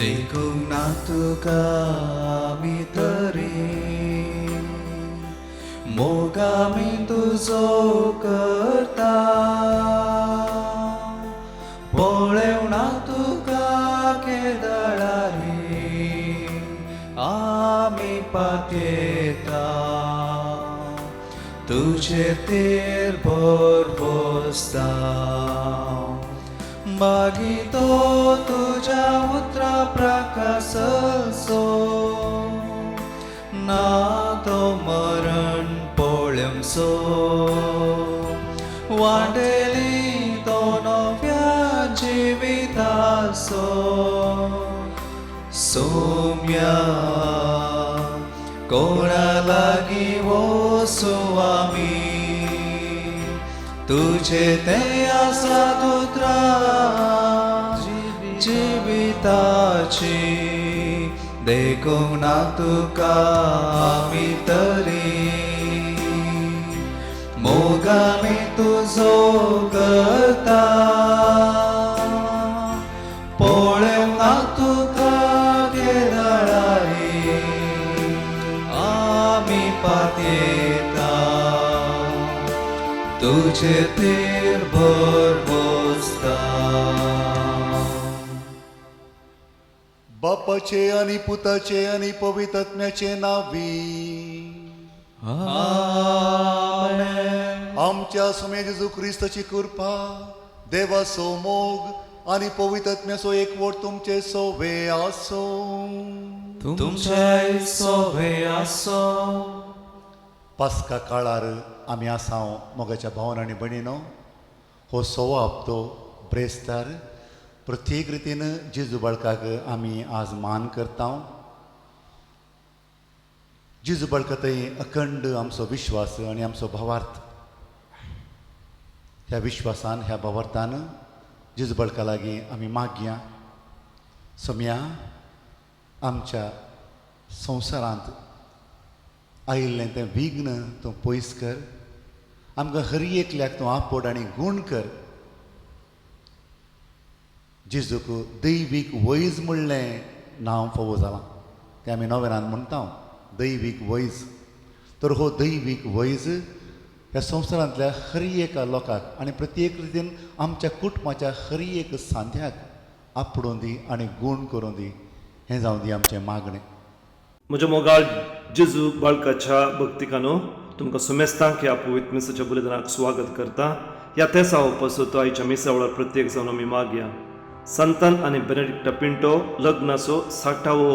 देखूंक ना तुका आमी तरी मोग आमी तुजो करता पळेवना तुका केदळारी आमी पातयेता तुजे तेर भरभोसता मागीर तो तुज्या उतरा प्रकाशसो ना तो मरण पळयसो वांटेली तो नव्या जिविताचो सोम्या कोणा लागीं वचूं आमी तुजे ते आसा उतरां जिविताची देखूंक ना तुका आमी तरी मोग आमी तुजो करता पळोवंक ना तुका केदळारी आमी पातयेता तुजे तेर भरभोसता. बापाचे आनी पुताचे आनी पवित्र आत्म्याचे नांवी आमेन. आमच्या स्वामी जेजू क्रिस्ताची कृपा, देवाचो मोग आनी पवित्र आत्म्याचो एकवट तुमचे सोवे आसूं. तुमचे सोवे आसूं. पास्का काळार आमी आसा मोगाच्या भावन आनी भयणीनो, हो सोवो हप्तो ब्रेस्तार प्रत्येक रितीन जेजू बाळकाक आमी आज मान करता. जेजू बाळका थंय अखंड आमचो विश्वास आनी आमचो भावार्थ. ह्या विश्वासान ह्या भावार्थान जेजू बाळका लागीं आमी मागया, सोम्या आमच्या संवसारांत आयिल्लें तें विघ्न तूं पयस कर, आमकां हर एकल्याक तूं आपोड आनी गूण कर. जेजूक दैवीक वैज म्हणलें नांव फावो जालां, तें आमी नोवेनान म्हणटा दैवीक वैज. तर हो दैवीक वैज ह्या संवसारांतल्या हर एका लोकाक आनी प्रत्येक रितीन आमच्या कुटुंबाच्या हर एक सांध्याक आपडून दी आनी गूण करूं दी, हें जावं दी आमचें मागणें. म्हज्या मोगाळ जेजू बाळकाच्या भक्तिकानो, तुमकां सुमेस्तांक ह्या पवित्र मिसाच्या बलिदानाक स्वागत करता. ह्या तेसा पासून आयच्या मिसा वेळार प्रत्येक जावन आमी मागया. संतान आनी बेनेडिक्टा पिंटो लग्नाचो 60वो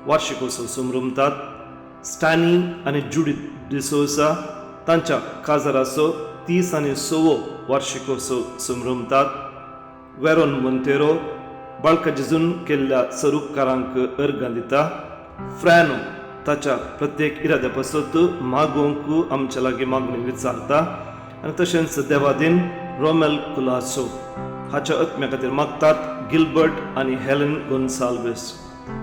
वार्षिकोत्सव समरमतात. स्टॅनी आनी जुडीत डिसोसा तांच्या काजाराचो 30 आनी 6वो वार्षिकोत्सव समरमतात. वेरोन मोंतेरो बाळका जेजून केल्ल्या सरुपकारांक अर्गां दिता. फ्रॅनो ताच्या प्रत्येक इराद्या पासत मागोवंक आमच्या लागीं मागणी विचारता. आनी तशेंच देवादीन रोमेल कुलासो हाच्या आत्म्या खातीर मागतात गिलबर्ट आनी हेलन गोन्साल्वीस.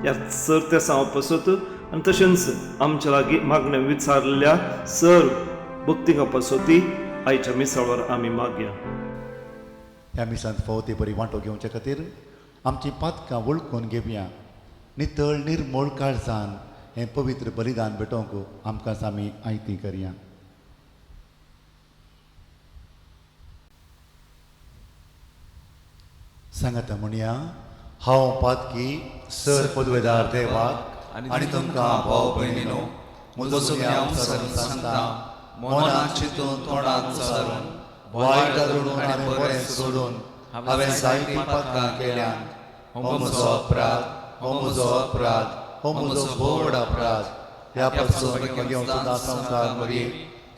ह्या सर ते सांव पासत आनी तशेंच आमच्या लागीं मागणें विचारल्या सर भक्तिका पासती आयच्या मिसाळार आमी मागया. ह्या मिसांत फावो ते बरी वांटो घेवचे खातीर आमची पातकां वळखून घेवया. नितळ निर्मोळ काळजान हें पवित्र बलिदान भेटोवंक आमकां आमी आयती करया. सांगाता म्हणया, हांव पातकी सर पदवेदार देवाक आनी तुमकां भाव भयणीनो म्हजो गुन्यांव सांगता, मनान चिंतून तोंडान उचारून वायट धरून आनी बरें सोडून हांवें जायतीं पातकां केल्यात. हो म्हजो अपराध, हो म्हजो अपराध, हो म्हजो व्हड अपराध. ह्या पासून घेवन सुद्दां संवसार मदीं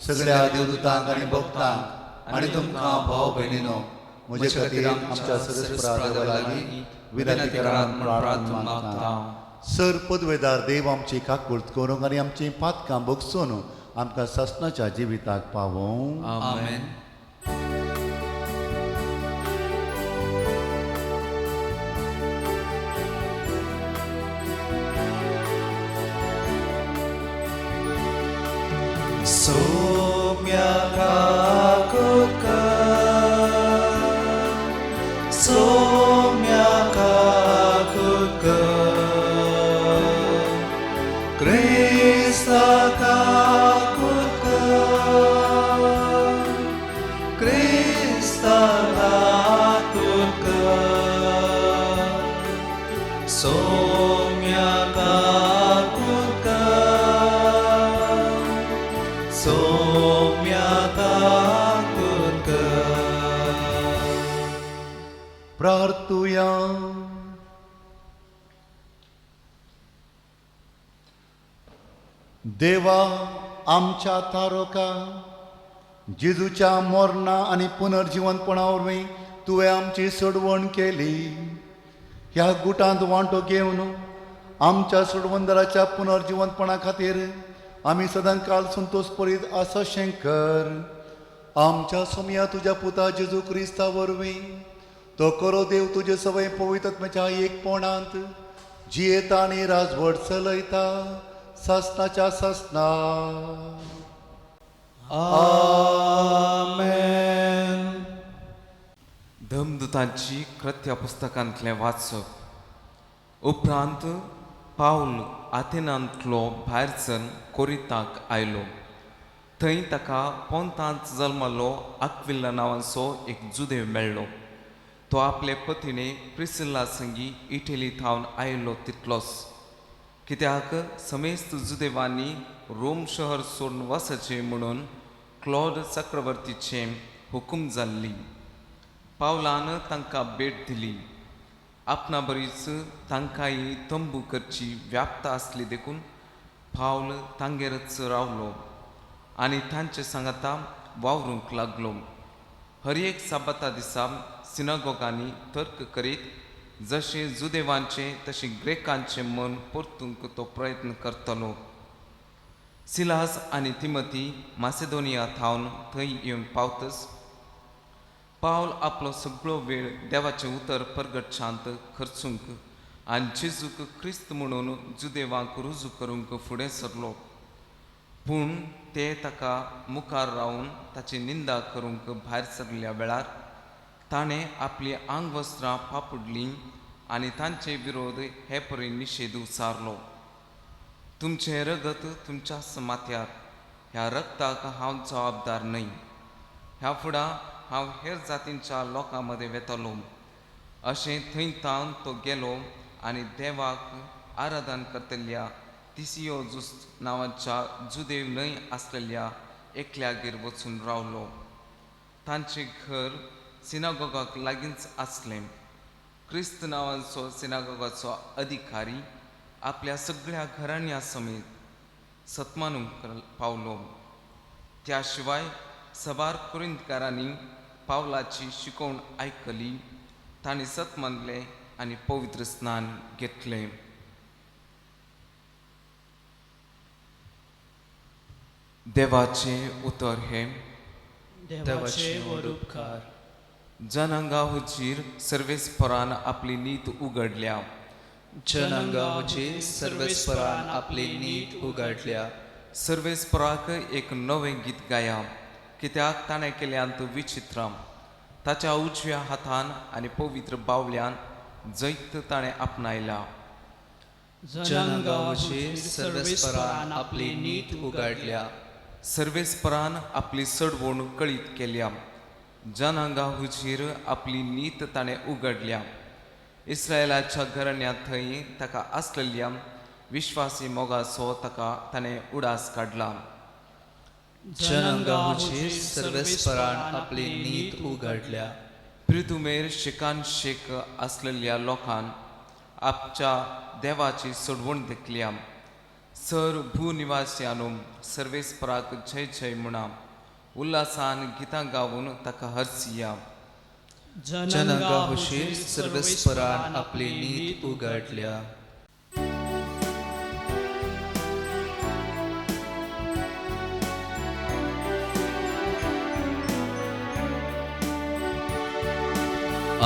सगळ्या देवदूतांक आनी भक्तांक आनी तुमकां भाव भयणीनो म्हजे खातीर आमच्या सरस्परा देवा लागीं विनंती करात म्हूण प्रार्थना मागता. सर पदवेदार देव आमची काकूर्त करूंक आनी आमची पातकां भोगसून आमकां सासणाच्या जिविताक पावोवं. आमेन. सोम्या काकूत कर, सोम्या काकूत कर, प्रार्थुया. देवा आमच्या तारोका जेजूच्या मरणा आनी पुनर्जिवंतपणा वरवीं तुवें आमची सोडवण केली. ह्या गुटांत वांटो घेवन आमच्या सोडवणदाराच्या पुनर्जिवंतपणा खातीर आमी सदांकाल संतोश परीत आसा शंकर. आमच्या सोमया तुज्या पुता जेजू क्रिस्ता वरवीं तो करो देव तुजे सवय पवित्र एकपणांत जियेता आनी राजवट चलयता सासनाच्या सासना. आमेन. धमदुतांची कृत्या पुस्तकांतलें वाचप. उपरांत पावल आथेनांतलो भायर सरून कोरिंताक आयलो. थंय ताका पोंतांत जल्मलो आक्विला नांवाचो एक जुदेव मेळ्ळो. तो आपले पतीणे प्रिसिल्ला संगी इटली थावन आयलो तितलोच, कित्याक समेस्त जुदेवांनी रोम शहर सोडून वचचें म्हणून क्लॉड चक्रवर्तीचे हुकूम जाल्ली. पावलान तांकां भेट दिली. आपणा बरीच तांकांय तंबू करची व्याप्त आसली देखून पावल तांगेरच रावलो आनी तांचे सांगाता वावरूंक लागलो. हर एक साबाता दिसा सिनागोगांनी तर्क करीत जशें जुदेवांचें तशें ग्रेकांचें मन परतूंक तो प्रयत्न करतलो. सिलास आनी तिमती मासेदोनिया थावन थंय येवन पावतच पावल आपलो सगळो वेळ देवाचें उतर परगटशांत खर्चूंक आनी जेजूक क्रिस्त म्हणून जुदेवांक रुजू करूंक फुडें सरलो. पूण ते ताका मुखार रावन ताची निंदा करूंक भायर सरल्या वेळार ताणें आपलीं आंगवस्त्रां पापुडलीं आनी तांचे विरोध हे परी निशेध उचारलो. तुमचें रगत तुमच्याच माथ्यार, ह्या रगताक हांव जबाबदार न्हय. ह्या फुडां हांव हेर जातींच्या लोकां मदें वेतलो. अशें थंय तावन तो गेलो आनी देवाक आराधन करतल्या तिसियो जुस्त नांवाच्या जुदेव न्हय आसलेल्या एकल्यागेर वचून रावलो. तांचें घर सिनागोगाक लागींच आसलें. क्रिस्त नांवाचो सिनागोगाचो अधिकारी आपल्या सगळ्या घराण्या समेत सत्मानूंक पावलो. त्या शिवाय सबार कोरिंतकारांनी पावलाची शिकवण आयकली, तांणी सत मानलें आनी पवित्र स्नान घेतलें. देवाचें उतर हें. देवाचे व्हड उपकार. जनांगा हुजीर सर्वेस्परान आपली नीत उगडल्या. जनांगा हुजीर सर्वेस्परान आपली नीत उगडल्या. सर्वेस्पराक एक नवें गीत गाया, कित्याक ताणें केल्यांत विचित्रां. ताच्या उजव्या हातान आनी पवित्र बावल्यान जैत ताणें आपणायला. जनांगा हुजीर सर्वेस्परान आपली नीत उगडल्या. सर्वेस्परान आपली सडवण कळीत केल्या. जनांगा हुजीर आपली नीत ताणें उगडल्या. इस्रायलाच्या घराण्या थंय ताका आसलेल्या विश्वासी मोगाचो ताका ताणें उडास काडला. जनांगा हुजीर सर्वेस्परान आपली नीत उगडल्या. प्रितुमेर शेकान शेक आसलेल्या लोकान आपच्या देवाची सोडवण देखल्या. सर भूनिवासियानो सर्वेस्पराक जय जय म्हणा. उल्हासान गितां गावन ताका हर्सिया. जनांगा हुजीर सर्वेस्परान आपली नीत उगडल्या.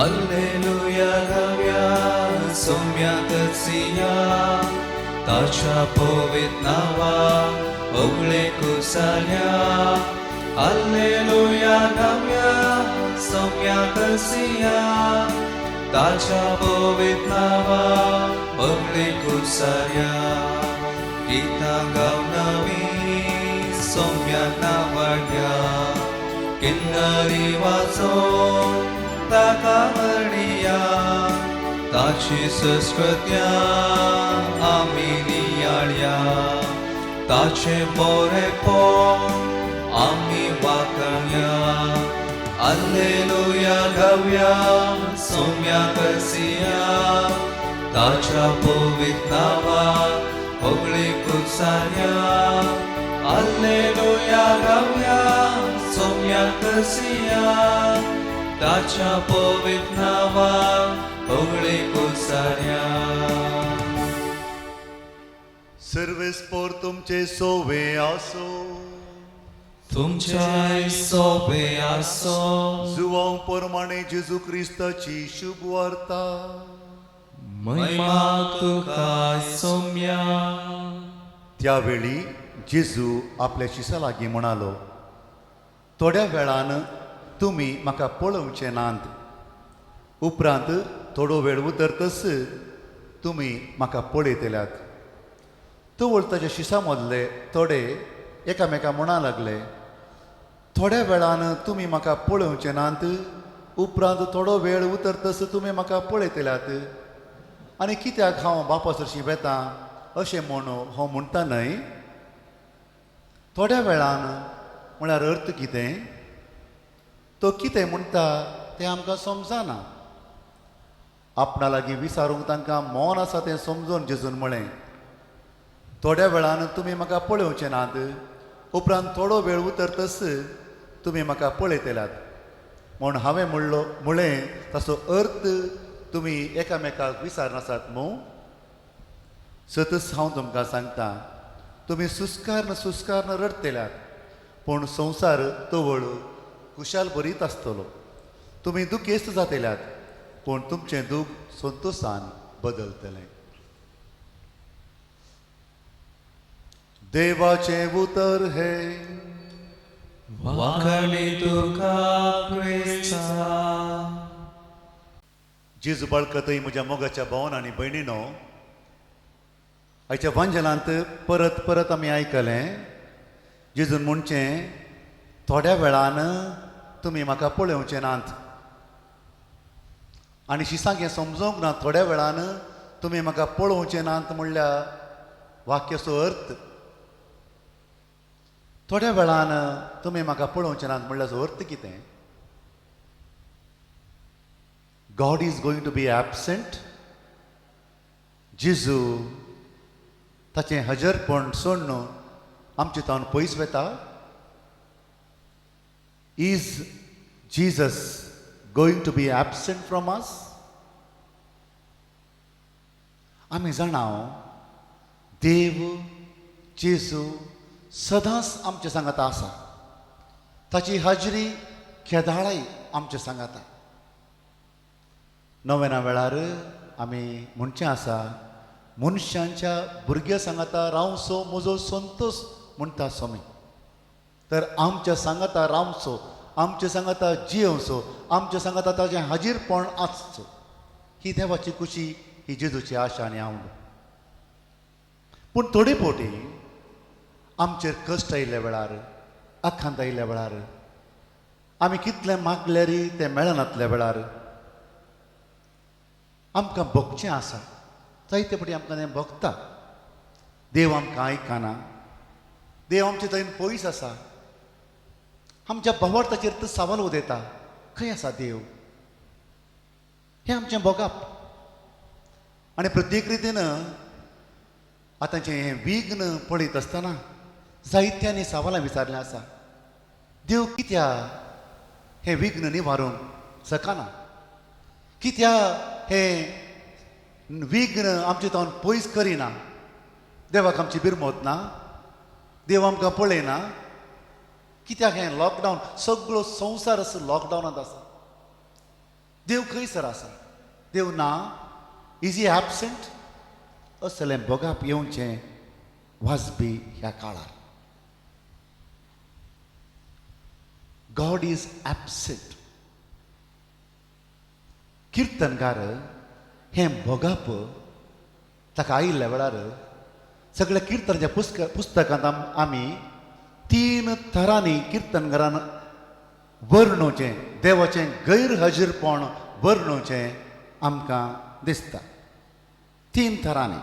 Alleluia गाव्या सोम्याक सिया, ताच्या पवित्र नावा ओगळे कुसाल्या. Alleluia गाव्या सोम्याक सिया, ताच्या पवित्र नावा ओगळे कुसाल्या. गीतां गावन आमी सोम्याक नावाड्या, किन्नरी वाजोवन ताका म्हणया. ताची संस्कृत्या आमी नियाळया, ताचें बरेंपण आमी वाखाणया. Alleluia गावया सोम्या करसिया, ताच्या पवित्र नांवाक होगळीक सारया. आल्लेलुया गावया सोम्या करसिया, ताच्या पवित्र नांवाक होगळीक सारया. सर्वेस्पोर तुमचे सोवे आसो, तुमच्याय सोबे आसो. जुवांव प्रमाणे जेजू क्रिस्ताची शुभ वार्ता. महिमा तुका सोम्या. त्यावेळी जेजू आपल्या शिसा लागीं म्हणालो, थोड्या वेळान तुमी म्हाका पळोवचे नात, उपरांत थोडो वेळ उतरतच तुमी म्हाका पळयतल्यात. तवळ ताच्या शिसा मदले थोडे एकामेका म्हणा लागले, थोड्या वेळान तुमी म्हाका पळोवचे नात, उपरांत थोडो वेळ उतरतच तुमी म्हाका पळयतल्यात, आनी कित्याक हांव बापा सरशीं वेता अशें म्हूण हो म्हणटा न्हय? थोड्या वेळान म्हळ्यार अर्थ कितें? तो कितें म्हणटा तें आमकां समजना. आपणा लागीं विचारूंक तांकां मौन आसा तें समजून जेजून म्हळें, थोड्या वेळान तुमी म्हाका पळोवचे नात, उपरांत थोडो वेळ उतरतच तुमी म्हाका पळयतल्यात. म्हूण हांवें म्हळें ताचो अर्थ तुमी एकामेकाक विचारनासात मू? सतच हांव तुमकां सांगता, तुमी सुस्कारन सुस्कारन रडटल्यात, पूण संवसार तवळ खुशाल बरीत आसतलो. तुमी दुखेस्त जातल्यात, पूण तुमचें दूख संतोशान बदलतलें. देवाचें उतर हे वाखाणी तुका क्रिस्ता. जेजू बाळकतय म्हज्या मोगाच्या भावन आनी भयणीनो, आयच्या वांजेलांत परत परत आमी आयकलें जेजून म्हणचें, थोड्या वेळान तुमी म्हाका पळोवचे नात. आनी शिसांक हें समजूंक ना, थोड्या वेळान तुमी म्हाका पळोवचे नात म्हणल्यार वाक्याचो अर्थ, थोड्या वेळान तुमी म्हाका पळोवचे नात म्हणल्याचो अर्थ कितें? God is going to be absent. जेजू ताचें हजरपण सोडून आमचे तावन पयस वता. Is Jesus going to be absent from us? आमी जाणा देव जेजू सदांच आमचे सांगाता आसा, ताची हाजरी केदाळाय आमचे सांगाता. नव्याना वेळार आमी म्हणचें आसा, मनशांच्या भुरग्या सांगाता रावचो म्हजो संतोश म्हणटा स्वामी. तर आमच्या सांगाता रावचो, आमच्या सांगाता जियोवचो, आमच्या सांगाता ताचें हाजीरपण आसचो, ही देवाची खुशी, ही जेजूची आशा आनी आवड. पूण थोडे फावटी आमचेर कश्ट आयिल्ल्या वेळार, आखांत आयिल्ल्या वेळार, आमी कितलें मागल्यार तें मेळनातल्या वेळार आमकां भोगचें आसा. जायते फावटी आमकां तें भोगता. देव आमकां आयकना, देव आमचे थंय पयस आसा, आमच्या भावार्थाचेर तो सवाल उदयता, खंय आसा देव? हें आमचें भोगप. आनी प्रत्येक रितीन आतांचें हें विघ्न पळयत आसतना जायत्यांनी सवालां विचारलें आसा, देव कित्याक हें विघ्न निवारूंक शकना? कित्याक हें विघ्न आमचे तावन पयस करिना? देवाक आमची बिरमत ना? देव आमकां पळयना? कित्याक हें लॉकडावन, सगळो संवसार असो लॉकडावनांत आसा? देव खंयसर आसा? देव ना? Is he absent? असलें भोगप येवचें वाजपी ह्या काळार. God is absent. किर्तनकार हें भोगप ताका आयिल्ल्या वेळार सगळ्या किर्तनाच्या पुस्तकांत आमी तीन थरांनी किर्तनकारान वर्णोवचें, देवाचें गैरहजीरपण वर्णोवचें आमकां दिसता. तीन थरांनी.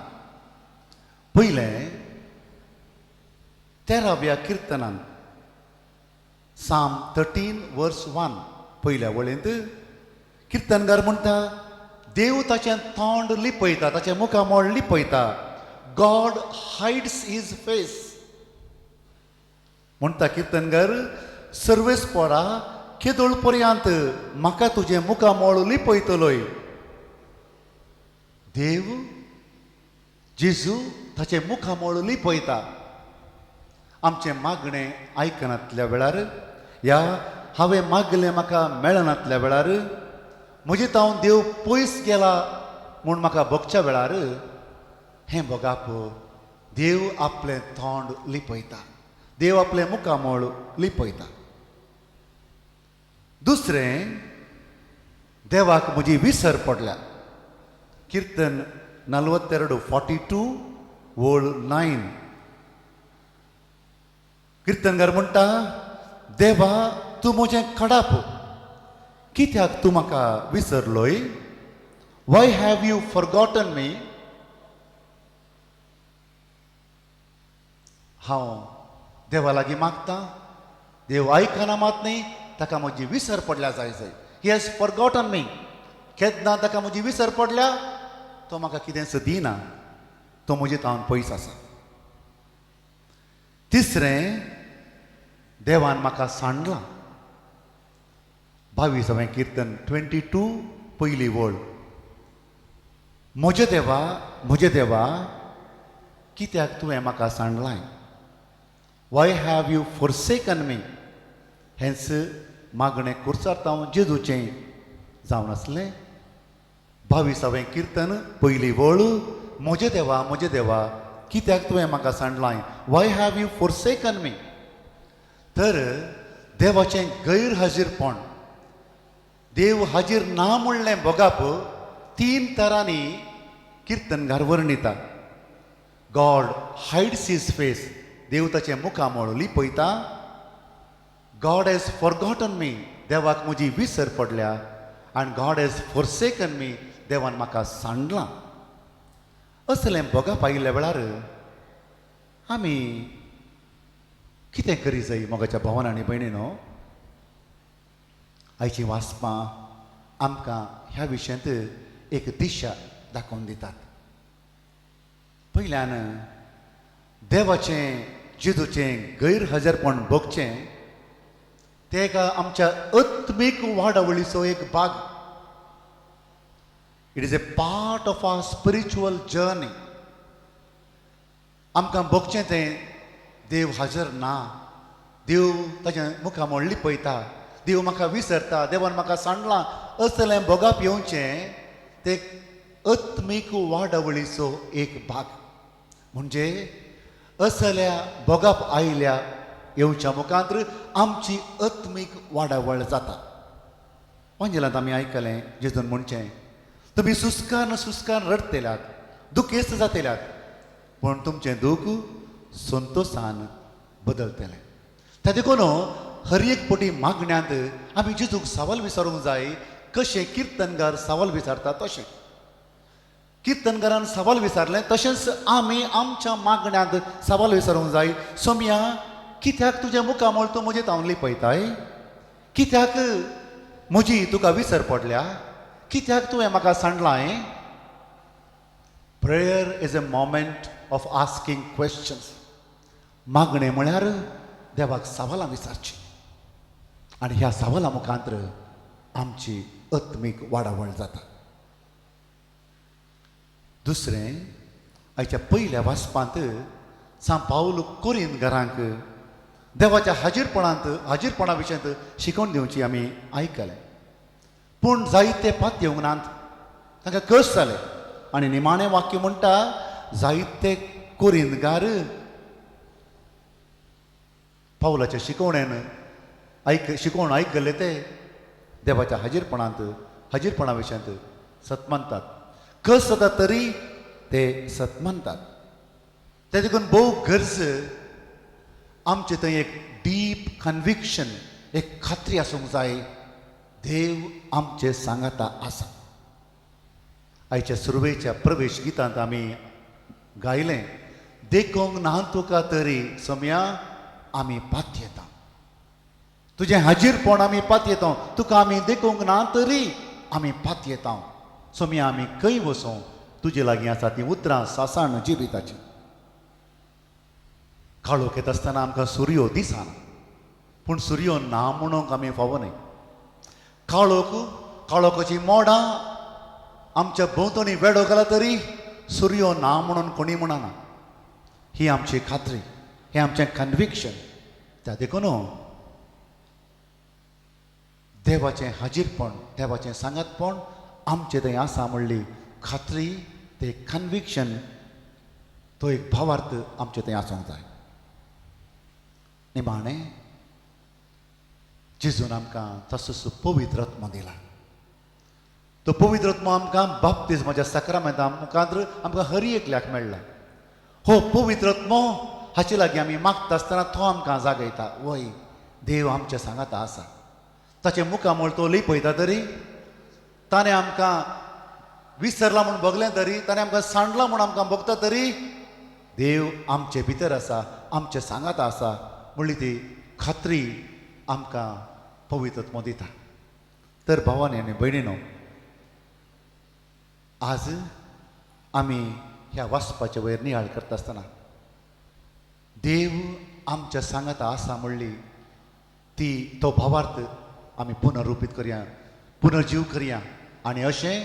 पयलें 13व्या किर्तनान, Psalm 13 verse 1 पयल्या वळेंत किर्तनकार म्हणटा, देव ताचें तोंड लिपयता, ताचें मुखामळ लिपयता. गॉड हायड्स his face. म्हणटा किर्तनकार, सर्वेस्पोरा केदोळ पर्यंत म्हाका तुजें मुखामळ लिपयतलोय. देव जेजू ताचें मुखामळ लिपयता. आमचें मागणें आयकनातल्या वेळार, ह्या हांवें मागलें म्हाका मेळनातल्या वेळार, म्हजे तावन देव पयस गेला म्हूण म्हाका भोगच्या वेळार, हें भोगाप देव आपलें तोंड लिपयता, देव आपलें मुखामळ लिपयता. दुसरें, देवाक म्हजी विसर पडल्या. किर्तन 42 42 वळ 9. किर्तनकार म्हणटा, देवा तूं म्हजें कडाप, कित्याक तूं म्हाका विसरलोय? Why have you forgotten me? हांव देवा लागीं मागतां, देव आयकना मात न्ही, ताका म्हजी विसर पडल्या जाय जाय. He has forgotten मी. केन्ना ताका म्हजी विसर पडल्या, तो म्हाका कितेंच दिना, तो म्हजे तावन पयस आसा. तिसरें, देवान म्हाका सांडलां. 22वें किर्तन 22 पयली वळ. म्हजे देवा, म्हजे देवा, कित्याक तुवें म्हाका सांडलां? Why have you forsaken me? हेंच मागणें कुर्सार हांव जेजूचें जावन आसलें. 22वें किर्तन पयली वळ. म्हजे देवा, म्हजे देवा, कित्याक तुवें म्हाका सांडलां? Why have you forsaken me? तर देवाचें गैरहाजीरपण, देव हाजीर ना म्हणलें भोगाप 3 तरांनी किर्तनकार वर्णिता. गॉड हायड्स his face, देव ताचें मुखामळ लिपयता. गॉड हॅज फॉरगॉटन मी, देवाक म्हजी विसर पडल्या. आनी गॉड हॅज फोरसेकन मी, देवान म्हाका सांडलां. असलें भोगाप आयिल्ल्या वेळार आमी कितें करी जाय मोगाच्या भावान आनी भयणीनो? आयचीं वाचपां आमकां ह्या विशयांत एक दिशा दाखोवन दितात. पयल्यान देवाचें जेजूचें गैरहजरपण भोगचें तें एका आमच्या आत्मीक वाडावळीचो एक भाग. It is a part of our spiritual journey. आमकां भोगचें तें देव हाजर ना, देव ताचें मुखामळ लिपयता, देव म्हाका विसरता, देवान म्हाका सांडलां, असलें भोगाप येवचें तें आत्मीक वाडावळीचो एक भाग. म्हणजे असल्या भोगाप आयल्या येवच्या मुखांत आमची आत्मीक वाडावळ जाता. वांजेलांत आमी आयकलें जेजून म्हणचें, तुमी सुस्कार सुस्कार रडटेल्यात, दुखेस्त जातेल्यात, पूण तुमचें दूख संतोशान बदलतलें. त्या देखून हर एक पटी मागण्यांत आमी जेजूक सवाल विचारूंक जाय, कशें किर्तनकार सवाल विचारता तशें किर्तनकारान सवाल विचारलें तशेंच आमी आमच्या मागण्यांत सवाल विचारूंक जाय. सोमया, कित्याक तुजें मुखामळ तूं म्हजें तावन लिपयताय? कित्याक म्हजी तुका विसर पडल्या? कित्याक तुवें म्हाका सांडलां? Prayer is a moment of asking questions. मागणें म्हळ्यार देवाक सवालां विचारचीं आनी ह्या सवालां मुखांत आमची आत्मीक वाडावळ जाता. दुसरें, आयच्या पयल्या वाचपांत सांत पावल कोरीन घरांक देवाच्या हाजीरपणांत हाजीरपणा विशयांत शिकोवन दिवची आमी आयकलें. पूण जायते पातयेवंक नात, तांकां कस जालें. आनी निमाणें वाक्य म्हणटा, जायते कोरिंदगार पावलाच्या शिकवणेन शिकोवण आयकल्ले ते देवाच्या हाजीरपणांत हाजीरपणा विशयांत सत मानतात. कस जाता तरी ते सत मानतात. ते देखून भोव गरज आमचे थंय एक डीप कन्विक्शन, एक खात्री आसूंक जाय, देव आमचे सांगाता आसा. आयच्या सुरवेच्या प्रवेश गितांत आमी गायलें, देखूंक ना तुका तरी सोम्या आमी पातयेता. तुजें हाजीरपण आमी पातयेता, तुका आमी देखूंक ना तरी आमी पातयेता. सोम्या आमी खंय वचों? तुजे लागीं आसा तीं उतरां सासाण जिविताचीं. काळोख येता आसतना आमकां सुर्यो दिसना, पूण सुर्यो ना म्हणूंक आमी फावो न्हय. काळोख, काळोखाचीं मोडां आमच्या भोंवतणी वेडो घाला तरी सुर्यो ना म्हणून कोणी म्हणना. ही आमची खात्री, हें आमचें कन्विक्शन. त्या देखून देवाचें हाजीरपण, देवाचें सांगातपण आमचें थंय आसा म्हणली खात्री, ते कन्विक्शन, तो एक भावार्थ आमचे थंय आसूंक जाय. निमाणें जेजून आमकां तसोच पवित्र आत्मो दिला. तो पवित्र आत्मो आमकां बाप्तिज्माच्या साक्रामेंता मुखार आमकां हर एकल्याक मेळ्ळा. हो पवित्र आत्मो हाचे लागीं आमी मागता आसतना तो आमकां जागयता, वय देव आमच्या सांगाता आसा. ताचें मुखामळ तो लिपयता तरी, ताणें आमकां विसरला म्हूण भोगलें तरी, ताणें आमकां सांडला म्हूण आमकां भोगता तरी, देव आमचे भितर आसा, आमचे सांगाता आसा म्हणली ती खात्री आमकां पवित्र आत्मो दिता. तर भावांनी आनी भयणीनो, आज आमी ह्या वाचपाचे वयर नियाळ करता आसतना देव आमच्या सांगाता आसा म्हणली ती तो भावार्थ आमी पुनरुपीत करया, पुनर्जीव करया. आनी अशें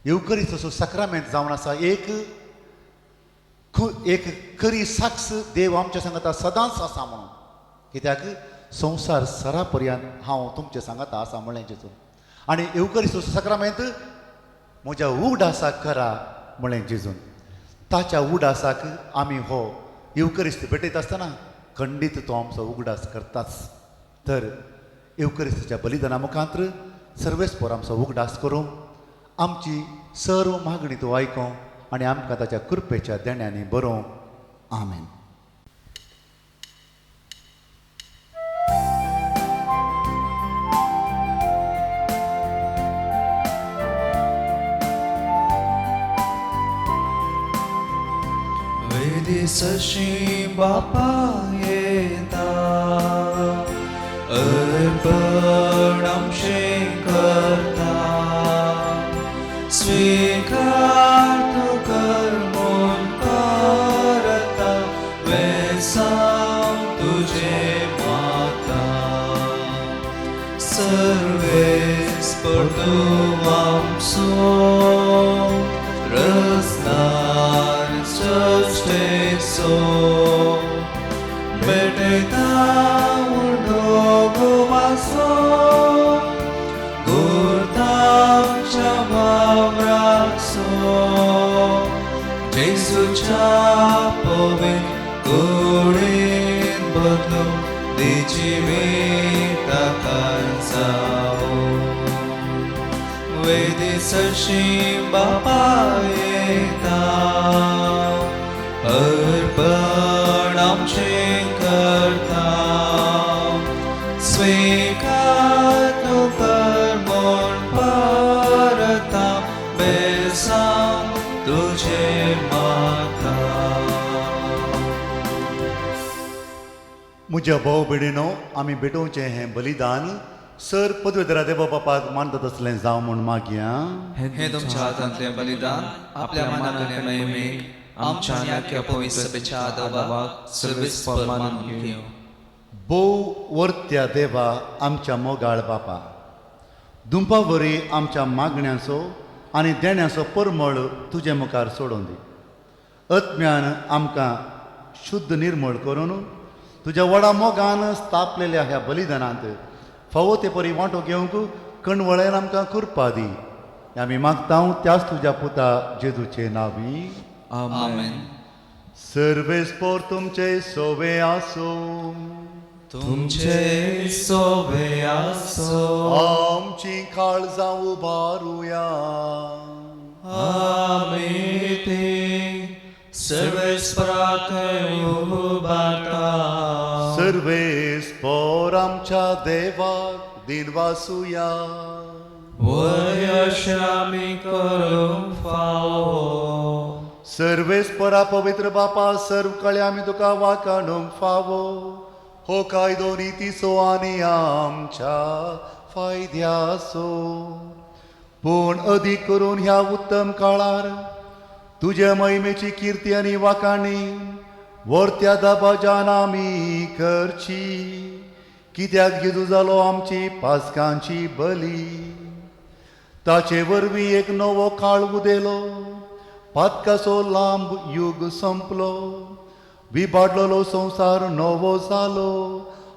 येवकरीच असो साक्रामेंत जावन आसा एक एक खरी साक्ष देव आमच्या सांगाता सदांच आसा म्हणून. कित्याक संवसार सरा पर्यंत हांव तुमच्या सांगाता आसा म्हणलें जेजून. आनी येवकरीच असो साक्रामेंत म्हज्या उगडासाक करा म्हणलें जेजून. ताच्या उगडासाक आमी हो येवकरिस्त भेटयता आसतना खंडीत तो आमचो उगडास करताच. तर येवकरिस्ताच्या बलिदाना मुखांत्र सर्वेस्पोर आमचो उगडास करूं, आमची सर्व मागणी तो आयकों आनी आमकां ताच्या कृपेच्या देण्यांनी बरोवं. आमेन. वेदीसशी बापा येता अर्पण आमचें करता, स्वीकार तूं कर म्हूण करता, वेसांव तुजें मागता, सर्वेस्पर तूं आमचो रचणार सृश्टेचो, भेटयता उडोगोवाचो गुर्तांच्या वावराचो, जेजूच्या पवित्र कुडींत बदलून दी जिविताक जावो. वेदीसशी बापा येता अर्पण आमचें करता, स्वीकार तूं कर म्हूण परता, बेसांव तुजें मागता. म्हज्या भाव भयणीनो, आमी भेटोवचें हें बलिदान सर पदवेधरा देवा बापाक मानता तसलें जावं म्हूण मागया. हें तुमच्या हातांतलें बलिदान आपल्या मनाक आनी महिमेक आमच्या आनी आख्या पवित्र सभेच्या आदावाक सर्वेस्पर मानून घेवं. भोव वर्त्या देवा आमच्या मोगाळ बापा, दुंपा वरी आमच्या मागण्यांचो आनी देण्याचो परमळ तुजे मुखार सोडून दी. आत्म्यान आमकां शुद्ध निर्मळ करून तुज्या व्हडा मोगान स्थापलेल्या ह्या बलिदानांत फावो ते परी वांटो घेवंक कणवळेन आमकां कृपा दी. आमी मागता त्याच तुज्या पुता जेजूचे नांवी. आमेन. सर्वेस्पोर तुमचे सोवे आसूं, तुमचे सोवे आसूं, आमची काळजां उबारुया. आमी ती सर्वेस्पराक उबारता. सर्वेस्पोर आमच्या देवाक दिनवासुया. वय अशें आमी करूंक फावो. सर्वेस्परा पवित्र बापा, सर्व कळे आमी तुका वाकाणूंक फावो हो कायदो नितीचो आनी आमच्या फायद्याचो। पूण अदीक करून ह्या उत्तम काळार तुजे महिमेची किर्ती आनी वाखाणी वर्त्या दबाजान आमी करची, कित्याक जेजू जालो आमची पास्कांची बली। ताचे वरवीं एक नवो काळ उदेलो, पातकाचो लांब युग संपलो, विबाडलेलो संवसार नवो जालो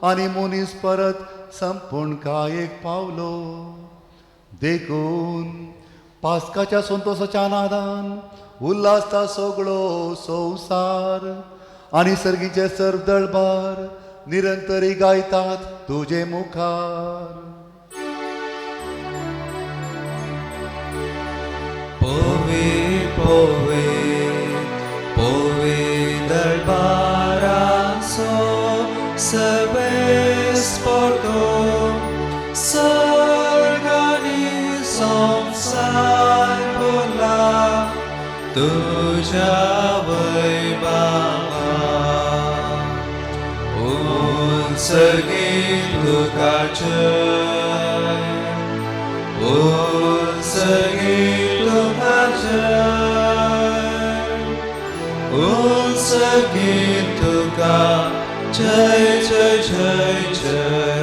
आनी मनीस परत संपूर्णकायेक पावलो। देखून पास्काच्या संतोसाच्या नादान उल्हासता सगळो संवसार आनी सर्गीचे सर्व दळबार निरंतरी गायतात तुजे मुखार। पोवे पोवे पोवे दरबाराचो सर्वेस्पोर्तो सर्गानी संवसार भरला तुज्या वैभवान। उंचगीत तुका जय, उंचगीत तुका जय, उंचगीत तुका जय जय जय जय,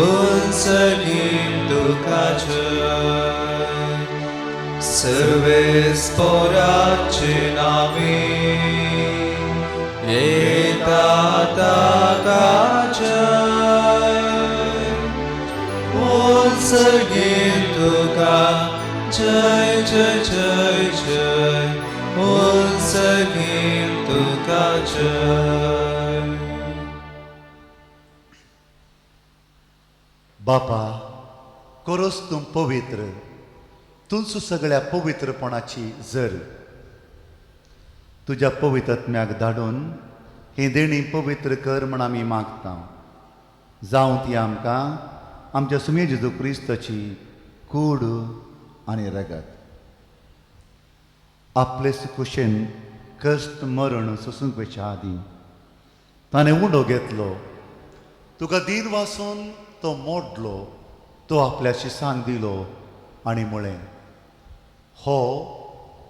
उंचगीत तुका जय। सर्वेस्पोराचे नामी येता ताका जय, उंचगीत तुका जय जय जय जय, उंचगीत तुका जय। बापा कोरोस तूं पवित्र, तूंच सगळ्या पवित्रपणाची जर। तुज्या पवित्रत्म्याक धाडून ही देणी पवित्र कर म्हण आमी मागता। जावं ती आमकां आमच्या सुमे जेजू क्रिस्ताची कूड आनी रगत। आपले कुशेन कश्ट मरण सोसूंक वयच्या आदीं ताणें उंडो घेतलो, तुका दीन वासून तो मोडलो, तो आपल्या शिसांक दिलो आनी म्हळें, हो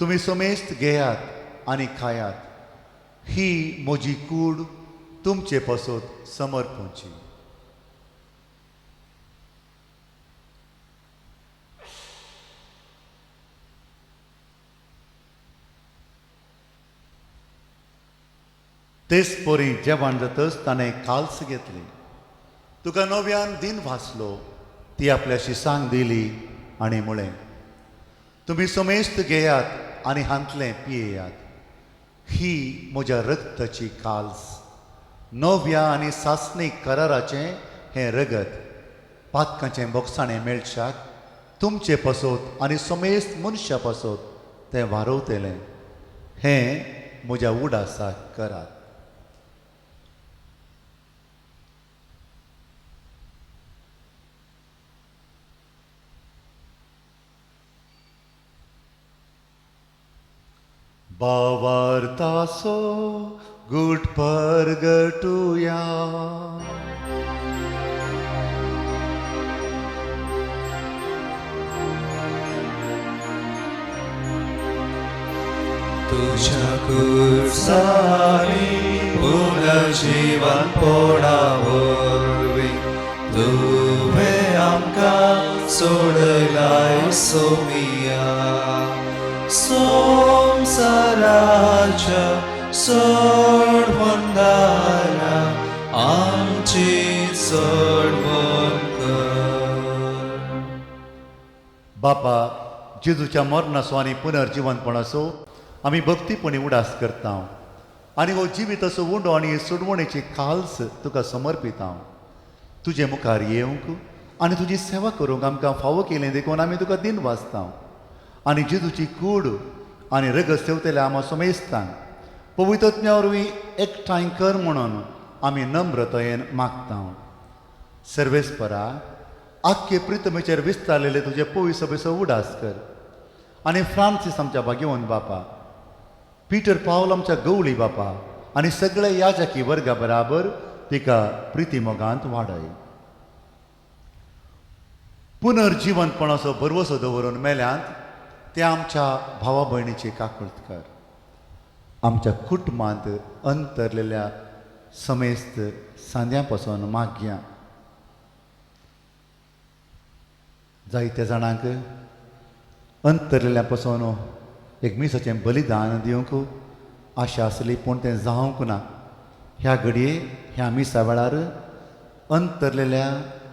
तुमी समेस्त घेयात आनी खायात, ही म्हजी कूड तुमचे पासत समर्पणची। तेच परी जेवण जातच ताणें काल्स घेतली, तुका नव्यान दिन भासलो, ती आपल्या शिसांक दिली आनी म्हळें, तुमी समेस्त घेयात आनी हांतलें पियेयात, ही म्हज्या रक्ताची काल्स, नव्या आनी सासणीक कराराचें हें रगत, पातकांचें बोगसाणें मेळशाक तुमचे पासत आनी समेस्त मनशा पासत तें वारवतलें, हें म्हज्या उडासाक करात। बावार्तासो गुट परगटुया। तुझ्या कुर्सानी पुनर्जीवन पोडा वरवीं तुवें आमकां सोडयलाय सोमिया, संवसाराच्या सोडवणदारा आमची सोडवण कर। बापा जेजूच्या मरणाचो आनी पुनर्जिवनपणाचो आमी भक्तीपणी उडास करता आनी हो जिविताचो उंडो आनी सोडवणेची खाल्स तुका समर्पिता। तुजे मुखार येवंक आनी तुजी सेवा करूंक आमकां फावो केलें देखून आमी तुका दिन वाचता आनी जेजूची कूड आनी रगत सेवतल्या आमा समेस्तांक पवित्रत्म्या वरवीं एकठांय कर म्हणून आमी नम्रतायेन मागता। सर्वेस्परा आख्खे प्रितमेचेर विस्तारलेले तुजे पवित्र सभेचो उडास कर आनी फ्रांसीस आमच्या भाग्यवंत बापा, पीटर पावल आमच्या गवळी बापा आनी सगळे याजकी वर्गा बराबर तिका प्रिती मोगांत वाडय. पुनर्जिवंतपणाचो भरवसो दवरून मेल्यांत ते आमच्या भावा भयणीची काकूळत कर. आमच्या कुटुंबांत अंतरलेल्या समेस्त सांद्यां पासून मागया. जायत्या जाणांक अंतरलेल्या पासून एक मिसाचें बलिदान दिवंक आशा आसली, पूण तें जावंक ना. ह्या घडये ह्या मिसा वेळार अंतरलेल्या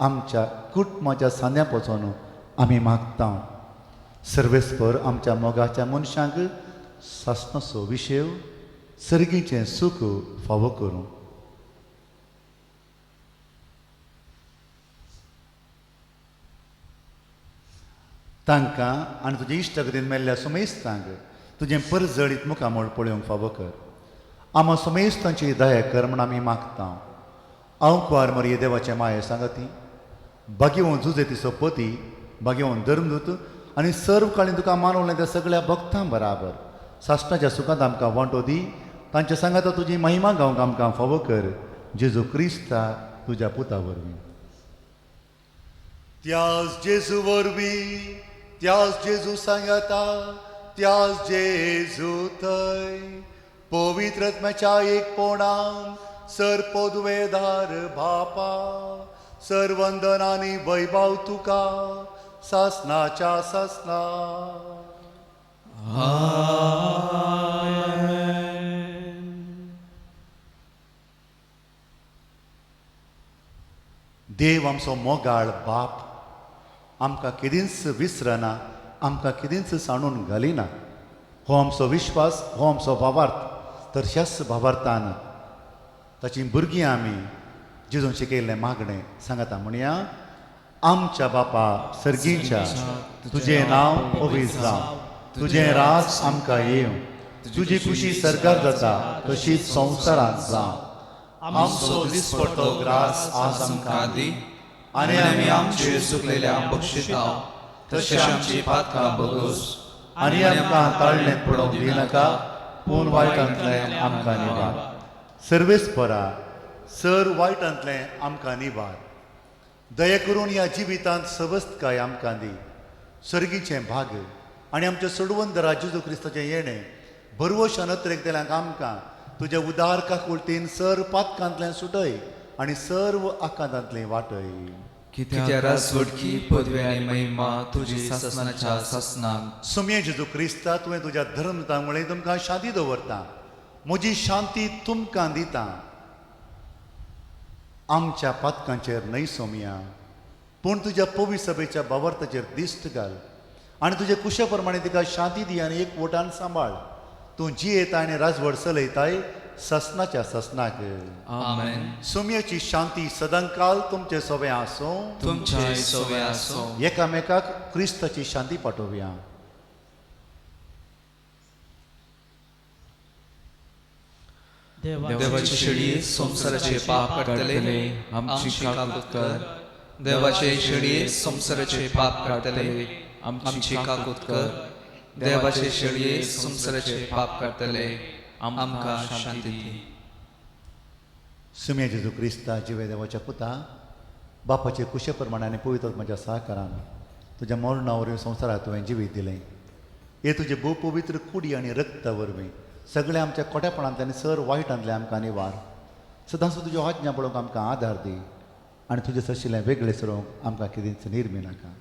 आमच्या कुटुंबाच्या सांद्यां पासून आमी मागता. सर्वेस्पर आमच्या मोगाच्या मनशांक सासणाचो विशेव सर्गीचें सूख फावो करूं. तांकां आनी तुजे इश्टागतीन मेल्ल्या सुमेस्तांक तुजें परजळीत मुखामळ पळोवंक फावो कर. आमा सुमेस्तांची दया कर म्हण आमी मागता. हांव कुवार मरिये देवाचे माये सांगाती बागेवन जुजेतीचो पती बागेवन धर्मदूत आनी सर्व काळीन तुका मानवलें त्या सगळ्या भक्तां बराबर सासणाच्या सुखांत आमकां वांटो दी. तांच्या सांगाता तुजी महिमा गावंक आमकां फावो कर, जेजू क्रिस्ता तुज्या पुता वरवीं. त्याच जेजू वरवीं, त्याच जेजू सांगाता, त्याच जेजू थंय पवित्र आत्म्याच्या एकपणान सर पदवेदार बापा सर वंदन आनी वैभव तुका सासनाच्या सासना. देव आमचो मोगाळ बाप आमकां केदींच विसरना, आमकां केदींच सांडून घालिना. हो आमचो विश्वास, हो आमचो भावार्थ. तर ह्याच भावार्थान ताचीं भुरगीं आमी जेजून शिकयल्लें मागणें सांगता म्हणया. आमच्या बापा सर्गीच्या, तुजें नांव पवित्र जावं, तुजें राज आमकां येवं, तुजी खुशी सरकार जाता तशीच संवसारांत जावं. आमचो दिसपट्टो ग्रास आज आमकां दी आनी आमी आमचे चुकलेल्या बक्षिता तशें आमची पातकां बगोस आनी आमकां ताळणेंत पडोवंक दिनाका, पूण वायटांतलें आमकां निवार. सर्वेस्परा सर वायटांतलें आमकां निवार. दया करून ह्या जिवितांत सवस्तकाय आमकां दी. सर्गीचें भाग आनी आमच्या सोडवंदरा जेजू क्रिस्ताचें येणें भरवशान अत्रेकतल्यांक आमकां तुज्या उदार काकुळतीन सर पातकांतल्यान सुटय आनी सर्व आकांतांतलें वाटय. कित्याक राजवटकी पदवी आनी महिमा तुजी सासणाच्या सासणाक. सुमये जेजू क्रिस्ता, तुवें तुज्या धर्मतामुळे तुमकां शांती दवरता, म्हजी शांती तुमकां दिता. आमच्या पातकांचेर न्हय सोमया, पूण तुज्या पवी सभेच्या भावार्थाचेर दिश्ट घाल आनी तुजे कुशे प्रमाणे तिका शांती दी आनी एक वोटान सांबाळ. तूं जियेता आनी राजवट चलयताय ससनाच्या ससनाक. आमेन. सोमयेची शांती सदांकाल तुमचे सोबे आसूं, तुमचे सोबे आसूं. एकामेकाक क्रिस्ताची शांती पाठोवया. देवाचे शेळये संवसाराचे पाप काडटले आमची काकूत कर. देवाचे शेळये संवसाराचे पाप काडटले आमची काकूत कर. देवाचे शेळये संवसाराचे पाप काडटले आमकां शांती दी. सुम्या जेजू क्रिस्ता जिवे देवाच्या पुता, बापाचे कुशे प्रमाणे आनी पवित्र आत्म्याच्या सहकारान तुज्या मरणा वरवीं संवसाराक तुवें जिवीत दिलें. हे तुजे भोव पवित्र कुडी आनी रक्ता वरवीं सगळ्या आमच्या कोट्यापणांतल्यान आनी सर वायटांतल्यान आमकां निवार. सदांच तुज्यो आज्ञा पळोवंक आमकां आदार दी आनी तुजें सशिल्लें वेगळें सरोवंक आमकां कितेंच निर्मी नाका.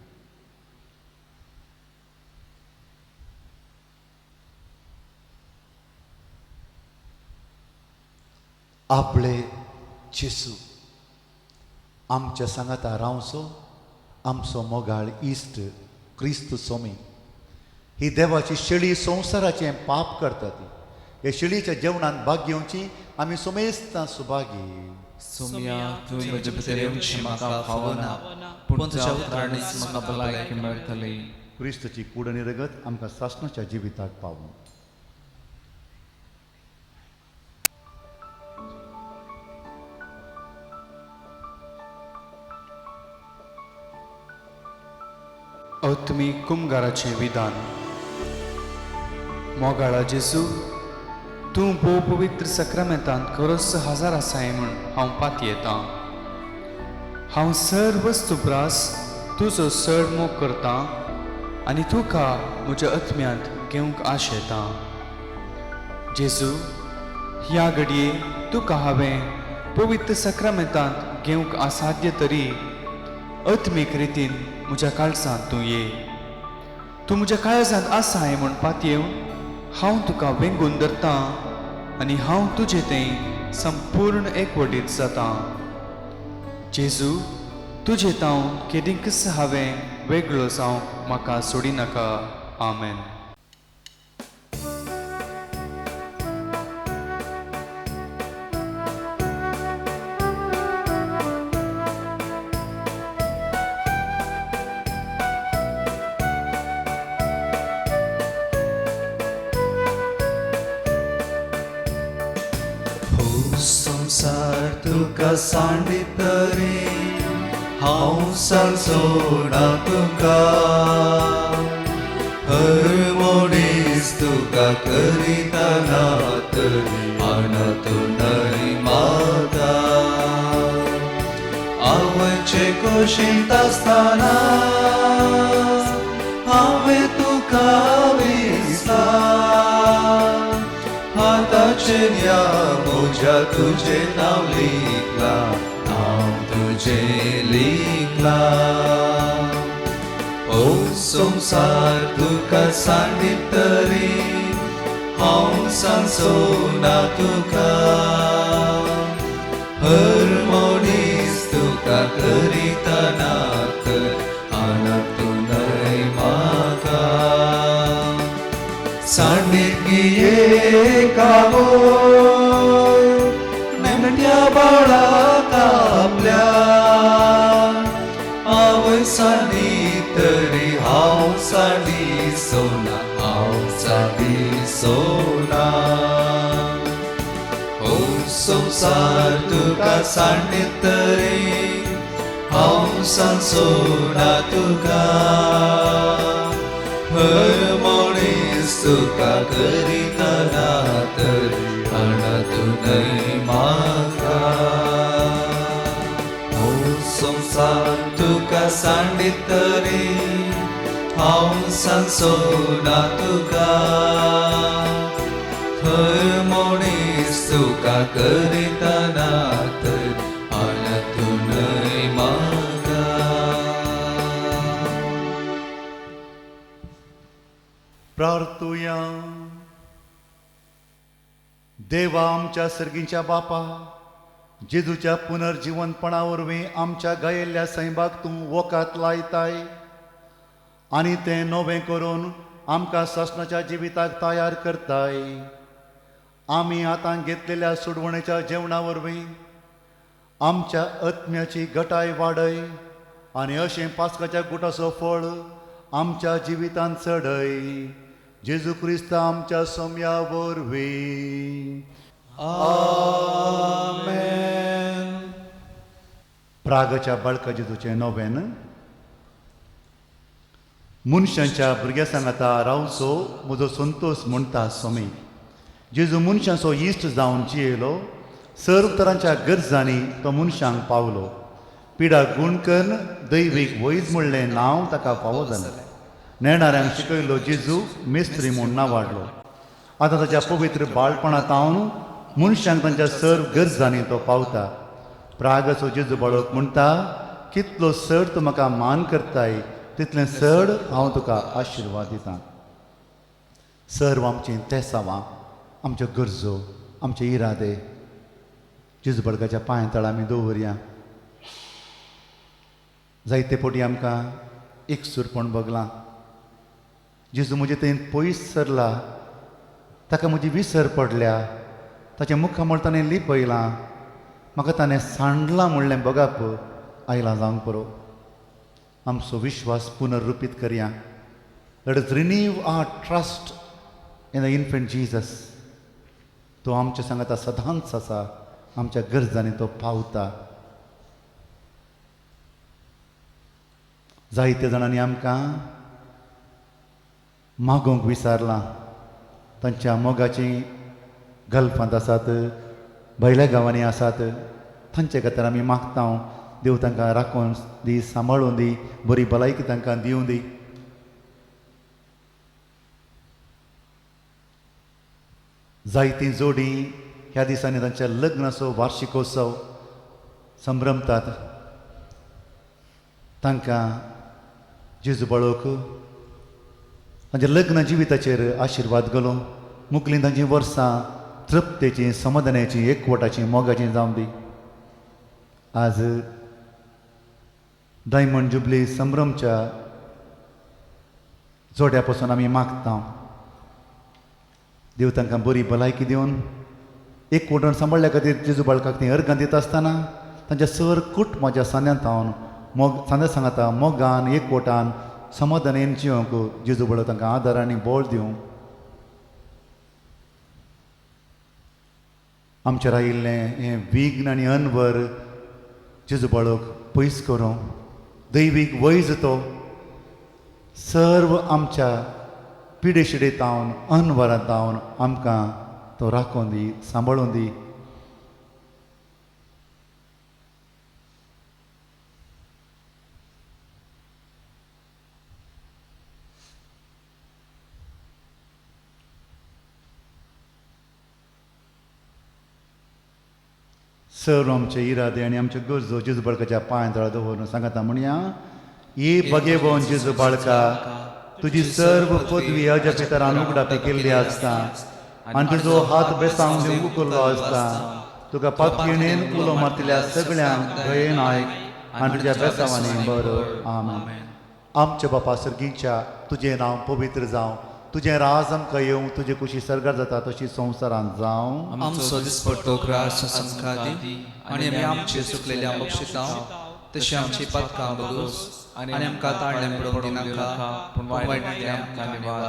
आपले जेजू आमच्या सांगाता रावचो, आमचो मोगाळ इश्ट क्रिस्त सोमी. ही देवाची शेळी संवसाराचें पाप करता ती हे शेळीच्या जेवणान भाग घेवची आमी सोमेस्तां सुभागी. सोमया, तुवें म्हजे भितर येवचें म्हाका फावना, पूण तुज्या उतरांनीच म्हाका भलायकी मेळटली. क्रिस्ताची कूड आनी रगत आमकां सासणाच्या जिविताक पावूं. अत्मी कुमगाराचें विधान. मोगाळा जेजू, तूं भोव पवित्र सक्रामेंतांत खरोच हजार आसाय म्हूण हांव पातयेतां. हांव सर वस्तू प्रास तुजो चड मोग करतां आनी तुका म्हज्या आत्म्यांत घेवंक आशेतां. जेजू, ह्या घडये तुका हांवें पवित्र सक्रामेंतांत घेवंक असाध्य तरी आत्मीक रितीन म्हज्या काळजांत तूं ये. तूं म्हज्या काळजांत आसाय म्हूण पातयेवन हांव तुका वेंगून धरतां आनी हांव तुजे थंय संपूर्ण एकवटीत जातां. जेजू, तुजे तावन केदींकच हांवें वेगळो जावंक म्हाका सोडिनाका. आमेन. हो संवसार तुका सांडीत रे, हांव सांजोना तुका, हर मनीस तुका करिता नात आणत न्हय म्हाका. आवयचे कुशींत आसतना हांवें तुका विसला, हाताचेर ह्या म्हज्या तुजें नांव लिखलां, नांव तुजें लिखलां. ओ संवसार तुका सांडीत तरी हांव सांजोना तुका, हर मनीस तुका करिता नात आणत न्हय म्हाका. सांडीत गिये कावय नेणट्या बाळाक आपल्या, आवय सांडीत तरी हांव सांडी सोना, हांव सांडी सोना. हो संवसार तुका सांडीत तरी हांव सांजोना तुका, हर मनीस तुका करिता नात आणत न्हय म्हाका. हो संवसार तुका सांडीत तरी हांव सांजोना तुका, हर मनीस तुका करिता नात आणत न्हय म्हाका. प्रार्थुया. देवा आमच्या सर्गीच्या बापा, जेजूच्या पुनर्जिवनपणा वरवीं आमच्या गायिल्ल्या सैमाक तूं वकात लायताय आनी तें नवें करून आमकां सासणाच्या जिविताक तयार करताय. आमी आतां घेतलेल्या सोडवणेच्या जेवणा वरवीं आमच्या आत्म्याची गटाय वाडय आनी अशें पास्काच्या गुटाचो फळ आमच्या जिवितांत चडय. जेजू क्रिस्त आमच्या सोम्या वरवीं. आमेन. प्रागच्या बाळका जेजूचें नोवेन. मनशांच्या भुरग्या सांगाता रावचो म्हजो संतोश म्हणटा स्वामी. जेजू मनशांचो इश्ट जावन जियेलो, सर्व तरांच्या गरजांनी तो मनशांक पावलो. पिडा गुण कन्न दैवीक वैज म्हणलें नांव ताका फावो जालें. नेणाऱ्यांक शिकयलो जेजू मेस्त्री म्हूण नांवाडलो. आतां ताच्या पवित्र बाळपणांत मनशांक तांच्या सर्व गरजांनी तो पावता. प्रागाचो जेजू बाळक म्हणटा, कितलो चड तूं म्हाका मान करताय तितलें चड हांव तुका आशिर्वाद दितां. सर्व आमचीं तेसावां, आमच्यो गरजो, आमचे इरादे जेजू बाळकाच्या पांया तळा आमी दवरया. जायते फावटी आमकां एकसूरपण भोगलां. जेजू म्हजे थंय पयस सरला, ताका म्हजी विसर पडल्या, ताचें मुखामळ ताणें लिपयलां, म्हाका ताणें सांडलां म्हणलें भोगप आयलां जावंक पुरो. आमचो विश्वास पुनर्रुपीत करया. Let us renew our trust in the infant Jesus. तो आमच्या सांगाता सदांच आसा, आमच्या गरजांनी तो पावता. जायते जाणांनी आमकां मागोवंक विसारलां, तांच्या मोगाची गल्फांत आसात, भायल्या गांवांनी आसात, तांचे खातीर आमी मागता. देव तांकां राखून दी, सांबाळून दी, बरी भलायकी तांकां दिवं दी. जायतीं जोडी ह्या दिसांनी तांच्या लग्नाचो वार्षिकोत्सव संभ्रमतात. तांकां जेजू बाळक तांच्या लग्न जिविताचेर आशिर्वाद घालूं. मुकलीं तांचीं वर्सां तृप्तेचीं, समाधानाचीं, एकवटाचीं, मोगाचीं जावं दी. आज डायमंड जुबली संभ्रमच्या जोड्या पासून आमी मागता, देव तांकां बरी भलायकी दिवन एकवटान सांबाळ्ळ्या खातीर जेजू बाळकाक तीं अर्गां दिता आसतना तांच्या सर कुटुंबाच्या सांद्यांत हांव मोग सांद्या सांगाता मोगान, एकवटान, समाधानेन जिवंक जेजू बाळक तांकां आदार आनी बळ दिवं. आमचेर आयिल्लें हें विघ्न आनी अनवर जेजू बाळक पयस करूं. दैवीक वैज तो सर्व आमच्या पिडेशिडेत जावन, अनवरांत जावन आमकां तो राखून दी, सांबाळून दी. सर्व आमचे इरादे आनी आमच्यो गरजो जेजू बाळकाच्या पांयां तळा दवरून सांगता म्हणया, ये बगेवन जेजू बाळका, तुजी सर्व पदवी अजपितरान उगडापी केल्ली आसता आनी तुजो हात बेसांग दिवंक उखल्लो आसता. तुका पातयेणेन उलो मारतल्या सगळ्यांक दयेन आयक आनी तुज्या बेसांवांनी बरो. आमेन. आमच्या बापा सर्गीच्या, तुजें नांव पवित्र जावं, तुजें राज आमकां येवं, तुजे कुशी सर्गार जाता तशी संवसारांत जावं. आमचो दिसपट्टो ग्रास आमकां दी आनी आमी आमचे चुकलेल्या बक्षिता तशी आमची पातकां बगूस आनी आमकां ताळ्यां पडोवंक दिनाका, पूण वायटांतल्यान आमकां निवार.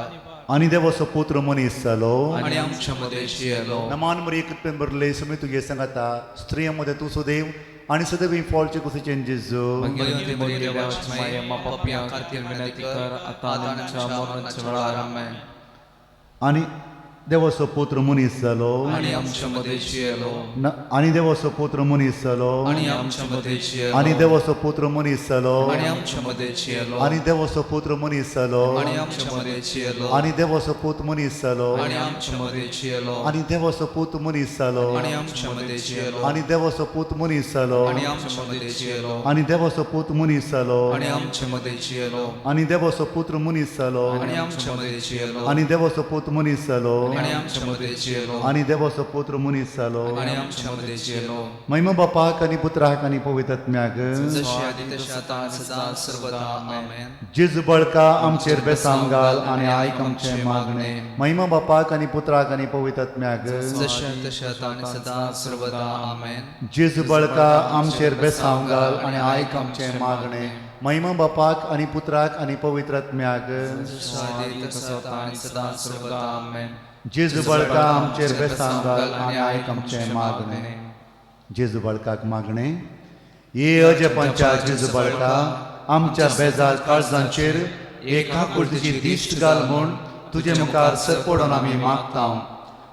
आनी देवाचो पुत्र मनीस जालो आनी आमच्या मदें जियेलो. नमान मरिये कृपेन भरले, सुमी तुगे सांगाता, स्त्रियां मदें तूं सदैव आनी सदैव फॉलचे कुशीचें जेजू. भगवती मरिये देवाची माये, आमकां पापयां खातीर विनंती कर, आतां आनी आमच्या मरणाच्या वेळार. आमेन. आनी देवाचो पुत्र मनीस जालो आनी आमच्या मदें जियेलो. आनी देवाचो पुत्र मनीस जालो आनी आमच्या मदें जियेलो. आनी देवाचो पुत्र मनीस जालो आनी आमच्या मदें जियेलो. आनी देवाचो पुत्र मनीस जालो आनी आमच्या मदें जियेलो. आनी देवाचो पूत मनीस जालो आनी आमच्या मदें जियेलो. आनी देवाचो पूत मनीस जालो आनी आमच्या मदें जियेलो. आनी देवाचो पूत मनीस जालो आनी आमच्या मदें जियेलो. आनी देवाचो पूत मनीस जालो आनी आमच्या मदें जियेलो. आनी देवाचो पुत्र मनीस जालो आनी आमच्या मदें जियेलो. आनी देवाचो पूत मनीस जालो आनी आमच्या मदें जियेलो. आनी देवाचो पुत्र मनीस जालो आनी आमच्या मदें जियेलो. महिमा बापाक आनी पुत्राक आनी पवित्र आत्म्याक, जशी आदी तशी आतां आनी सदां सर्वदा. आमेन. जेजू बाळका आमचेर बेसांव घाल आनी आयक आमचें मागणें. महिमा बापाक आनी पुत्राक आनी पवित्र आत्म्याक, जशी आदी तशी आतां आनी सदां सर्वदा. आमेन. जेजू बाळका आमचेर बेसांव घाल आनी आयक आमचें मागणें. महिमा बापाक आनी पुत्राक आनी पवित्र आत्म्याक, जशी आदी तशी आतां आनी सदां सर्वदा. आमेन. जेजू बाळका आमचेर बेसांव घाल आनी आयक आमचें मागणें. जेजू बाळकाक मागणें. ये अजपांच्या जेजू बाळका, आमच्या बेजार काळजांचेर एका कुर्तीची दिश्ट घाल म्हूण तुजे मुखार सरपडून आमी मागता.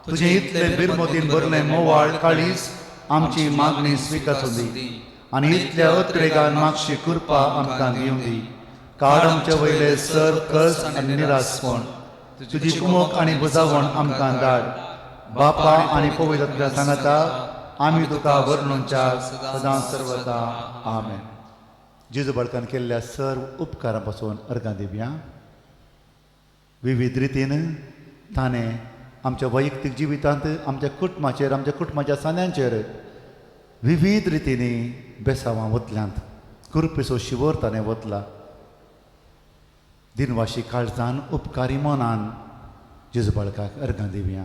तुजें इतलें बिरमतीन भरलें मोवाळ काळीज आमची मागणी स्विकारूं दी आनी इतल्या अत्रेगान मागशी कृपा आमकां दिवं दी. काड आमचे वयले सर्व कस आनी निरासपण, तुजी कुमोक आनी बुजावण आमकां धाड. बापा आनी पवित्र सांगाता आमी तुका वर्णूच्या सदां सर्वदा. आमेन. जेजू बाळकान केल्ल्या सर्व उपकारां पासून अर्गां दिवया. विविध रितीन ताणें आमच्या वैयक्तीक जिवितांत, आमच्या कुटुंबाचेर, आमच्या कुटुंबाच्या सांद्यांचेर विविध रितींनी बेसांवां वतल्यांत, कृपेचो शिवर ताणें वतला. दिनवाशी काळजान, उपकारी मनान जेजू बाळकाक अर्गां दिवया.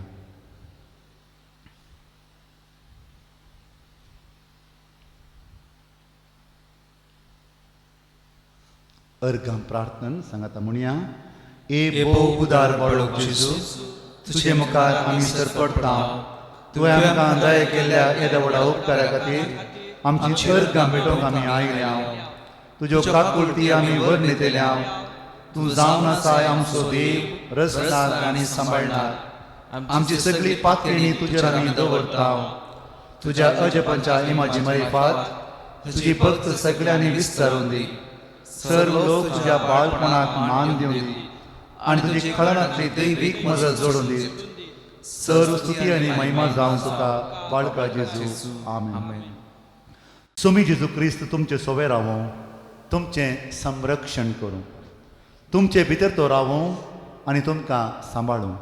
अर्गां प्रार्थन सांगाता म्हणया, ए भोव उदार बाळक जेजू, तुजे मुखार आमी सरपडटा. तुवें आमकां दया केल्ल्या येद्या व्हडा उपकारा खातीर आमची अर्गां भेटोवंक आमी आयल्या. तुज्यो काकुळटी आमी वर्णितल्या. तूं जावन आसाय आमचो देव, रचणार आनी सांबाळणार. आमची सगळी पातळी तुजेर आमी दवरता. तुज्या अजपांच्या इमाजी मारिफात तुजी भक्त सगळ्यांनी विस्तारून दी. सर्व लोक तुज्या बाळपणाक मान दिवन दी आनी तुजी खळणांतली दैवीक मजत जोडून दी. सर्व स्तुती आनी महिमा जावन तुका बाळका जेजू. आमेन. सुमी जेजू क्रिस्त तुमचे सोवे रावों, तुमचें संरक्षण करूं, तुमचे भितर तो रावों आनी तुमकां सांबाळूं.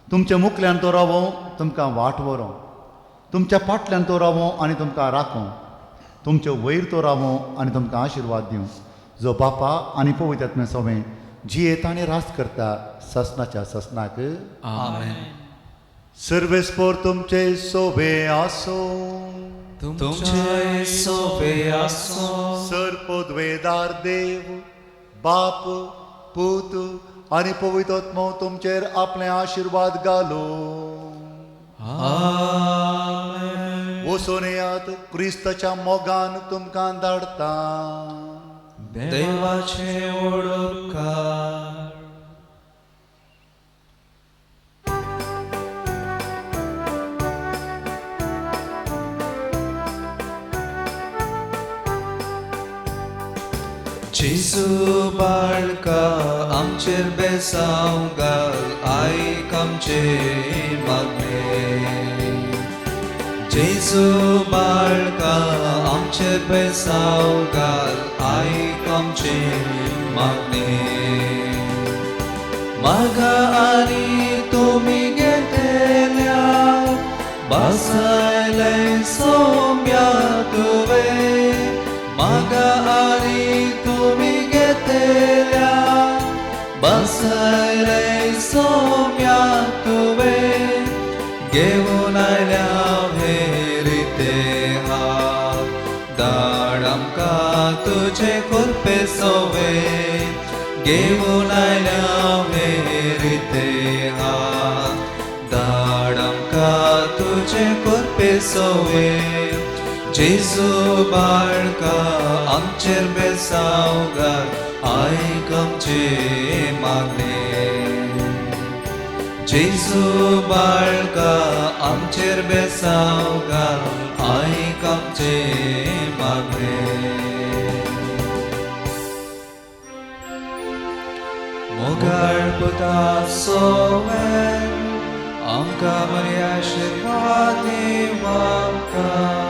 तुमच्या मुखल्यान तो रावों, तुमकां वाट व्हरों. तुमच्या फाटल्यान तो रावों आनी तुमकां राखों. तुमचे वयर तो रावों आनी तुमकां आशिर्वाद दिवं, जो बापा आनी पवित्र आत्म्या सोवें जियेता आनी रास करता ससनाच्या ससनाक. आमेन. सर्वेस्पोर तुमचे सोबे आसो. तुमचे सोबे आसो. सर पदवेदार देव बाप पूत आनी पवित्र आत्मो तुमचेर आपले आशिर्वाद घालो. आमेन. वचून येयात, क्रिस्ताच्या मोगान तुमकां धाडटा. देवाचे उपकार. जेजू बाळका आमचेर बेसांव घाल, आयक आमचे मागणें. जेजू बाळका आमचेर बेसांव घाल, आयक आमचे मागणें. मागा आनी तुमी घेतल्या बसयले सोम्या तुवें. मागा आनी तुमी घेतल्या बसयले सोम्या तुवें. घेवन आयल्या हे रिते हात, धाड आमकां तुजे कृपे सोवे. घेवन आयल्या हे रिते हात, धाड आमकां तुजे कृपे सोवे. जेजू बाळका आमचेर बेसांव घाल, आयक आमचे मागणें. जेजू बाळका आमचेर बेसांव घाल, आयक आमचे मागणें. मोगाळ पुता सोवें आमकां बरे आशिर्वाद आमकां.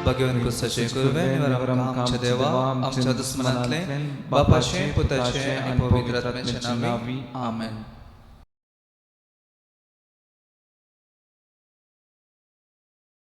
भगवान क्रिस्ताचे कृपेन आमच्या देवा आमच्या दुस्मनांतले बापाचे पुताचे आनी पवित्र आत्म्याच्या नांवी. आमेन.